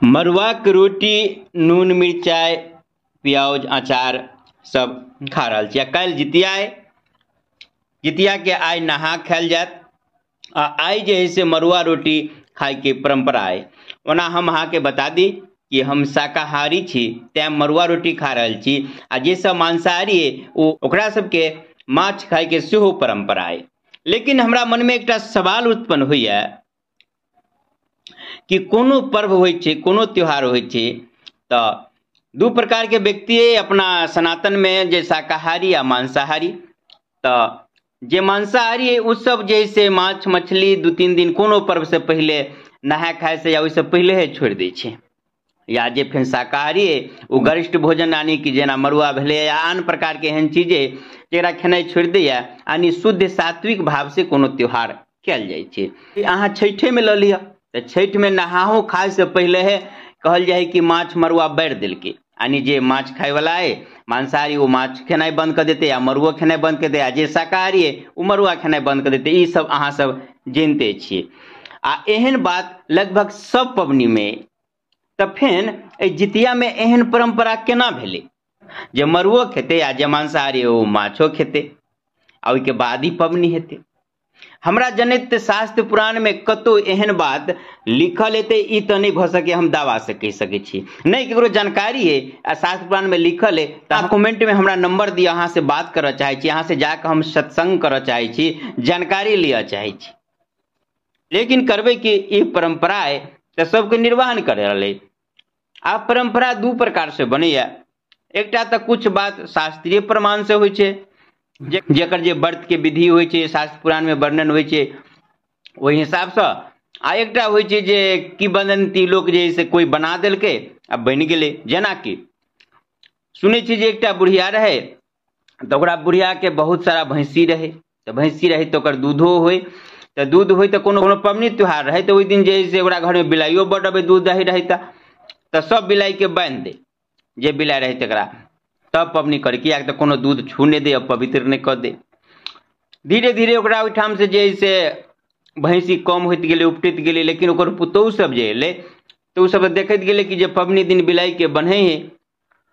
मड़ुआके रोटी, नून मिरचाइ, प्याज, अचार सब खा रहल छी। आ काल्हि जितिया अइ, जितियाके आइ नहा खायल जायत आ आइ जे है से मड़ुआ रोटी खायके परम्परा अइ। ओना हम अहाँके बता दी कि हम शाकाहारी छी तैं मड़ुआ रोटी खा रहल छी, आ जे सब मांसाहारी अइ ओ ओकरा सबके माछ खायके सेहो परम्परा अइ। लेकिन हमरा मनमे एकटा सवाल उत्पन्न होइए कि कोनो पर्व होइ छै, कोनो त्योहार होइ छै, तऽ दू प्रकारके व्यक्ति अइ अपना सनातनमे, जे शाकाहारी आ मांसाहारी। तऽ जे मांसाहारी अइ ओ सब जे है से माछ मछली 2-3 दिन कोनो पर्वसँ पहिले नहाय खाय से या ओहिसँ पहिले छोड़ि दै छै। या जे फेर शाकाहारी अइ ओ गरिष्ठ भोजन यानी कि जेना मड़ुआ भेलै या आन प्रकारके एहन चीज अइ जकरा खेनाइ छोड़ि दैए, यानी शुद्ध सात्विक भावसँ कोनो त्योहार कयल जाइ छै। अहाँ छठिमे लऽ लिअ तऽ छठिमे नहाहो खायसँ पहिले कहल जाइ कि माछ मड़ुआ बारि देलकै, यानी जे माछ खायवला अइ मांसाहारी ओ माछ खेनाइ बन्द कऽ देतै आ मड़ुओ खेनाइ बन्द कऽ देतै, आ जे शाकाहारी अइ ओ मड़ुआ खेनाइ बन्द कऽ देतै। ई सब अहाँ सब जानिते छियै। आ एहन बात लगभग सब पबनीमे। तऽ फेन एहि जितियामे एहन परम्परा केना भेलै जे मड़ुओ खेतै आ जे मांसाहारी ओ माछो खेतै आ ओहिके बाद ही पबनी हेतै? हमरा जनैत शास्त्र पुराणमे कतहु एहन बात लिखल हेतै ई तऽ नहि भऽ सकै, हम दावासँ कहि सकै छी। नहि ककरो जानकारी अइ आ शास्त्र पुराणमे लिखल अइ तऽ कमेंटमे हमरा नंबर दिअ, अहाँसँ बात करऽ चाहै छी, अहाँसँ जाकऽ हम सत्संग करऽ चाहै छी, जानकारी लिअ चाहै छी। लेकिन करबै कि ई परम्परा अइ तऽ सबके निर्वहन करै रहलै। आब परम्परा दू प्रकारसँ बनैए। एकटा तऽ कुछ बात शास्त्रीय प्रमाणसँ होइ छै, जकर जे व्रतके विधि होइ छै, शास्त्र पुराणमे वर्णन होइ छै ओहि हिसाबसँ। आ एकटा होइ छै जे किंवदंती लोक जे से कोइ बना देलकै आ बनि गेलै। जेनाकि सुनै छी जे एकटा बुढ़िया रहै तऽ ओकरा बुढ़ियाके बहुत सारा भैंसी रहै, तऽ भैंसी रहै तऽ ओकर दूधो होइ, तऽ दूध होइ तऽ कोनो कोनो पबनी त्योहार रहै तऽ ओहि दिन जे है से ओकरा घरमे बिलाइयो बड्ड अबै, दूध दही रहै तऽ सब बिलाइके बान्हि दै, जे बिलाइ रहै तकरा, तब पबनी करै, किएक तऽ कोनो दूध छू नहि दै, अपवित्र नहि कऽ दै। धीरे धीरे ओकरा ओहिठामसँ जे है से भैंसी कम होइत गेलै, उपटैत गेलै। लेकिन ओकर पुतोहु सब जे एलै तऽ ओसब देखैत गेलै कि जे पबनी दिन बिलाइके बन्है है,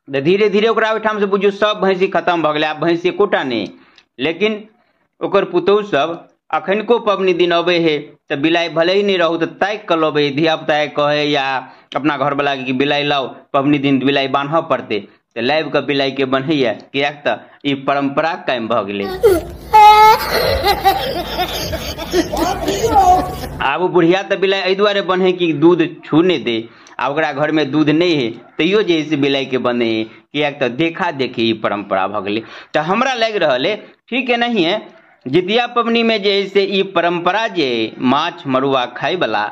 तऽ धीरे धीरे ओकरा ओहिठामसँ बुझियौ सब भैंसी खतम भऽ गेलै, आब भैंसी एकोटा नहि। लेकिन ओकर पुतोहु सब अखनको पबनी दिन अबै है तऽ बिलाइ भले ही नहि रहू तऽ ताकि कऽ लबै, धियापुताके कहै या अपना घरवलाके कि बिलाइ लाउ, पबनी दिन बिलाइ बान्हऽ पड़तै, तऽ लाबि कऽ बिलाइके बन्हैए, किएक तऽ ई परम्परा कायम भऽ गेलै। आब ओ बुढ़िया तऽ बिलाइ एहि दुआरे बन्है कि दूध छू नहि दै, आ ओकरा घरमे दूध नहि है तैयो जे है से बिलाइके बन्है है, किएक तऽ देखा देखी ई परम्परा भऽ गेलै। तऽ हमरा लागि रहल है ठीक एनाहिए जितिया पबनीमे जे है से ई परम्परा जे माछ मड़ुआ खायवला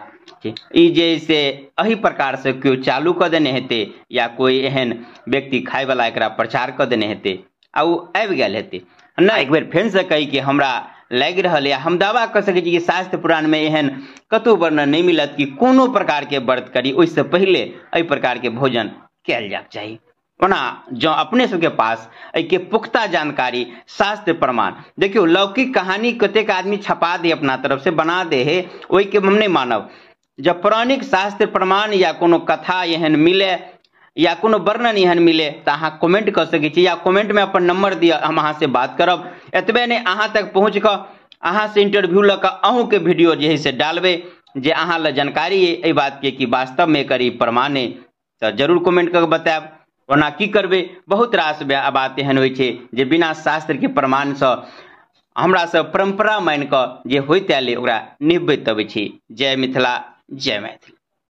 ई जे है से एहि प्रकारसँ केओ चालू कऽ देने हेतै या कोइ एहन व्यक्ति खायवला एकरा प्रचार कऽ देने हेतै आ ओ आबि गेल हेतै। नहि, एक बेर फेरसँ कही कि हमरा लागि रहल यऽ, हम दावा कऽ सकै छी कि शास्त्र पुराणमे एहन कतहु वर्णन नहि मिलत कि कोनो प्रकारके व्रत करी ओहिसँ पहिले एहि प्रकारके भोजन कयल जायके चाही। ओना जँ अपने सबके पास एहिके पुख्ता जानकारी शास्त्र प्रमाण, देखियौ लौकिक कहानी कतेक आदमी छपा दे अपना तरफ से बना दे है, ओहिके हम नहि मानब। जब पौराणिक शास्त्र प्रमाण या कोनो कथा एहन मिले या कोनो वर्णन एहन मिले तऽ अहाँ कमेंट कऽ सकै छी या कमेंटमे अपन नंबर दिअ, हम अहाँसँ बात करब। एतबे नहि, अहाँ तक पहुँच कऽ अहाँसँ इंटरव्यू लऽ कऽ अहूँके वीडियो जे है से डालबै, जे अहाँ लए जानकारी अइ एहि बातके कि वास्तवमे एकर ई प्रमाण अइ, तऽ जरूर कमेंट कऽ के बतायब। ओना की करबै, बहुत रास बात एहन होइ छै जे बिना शास्त्रके प्रमाणसँ हमरा सब परम्परा मानि कऽ जे होइत आयल ओकरा निभबैत अबै छी। जय मिथिला, जय मैथिली।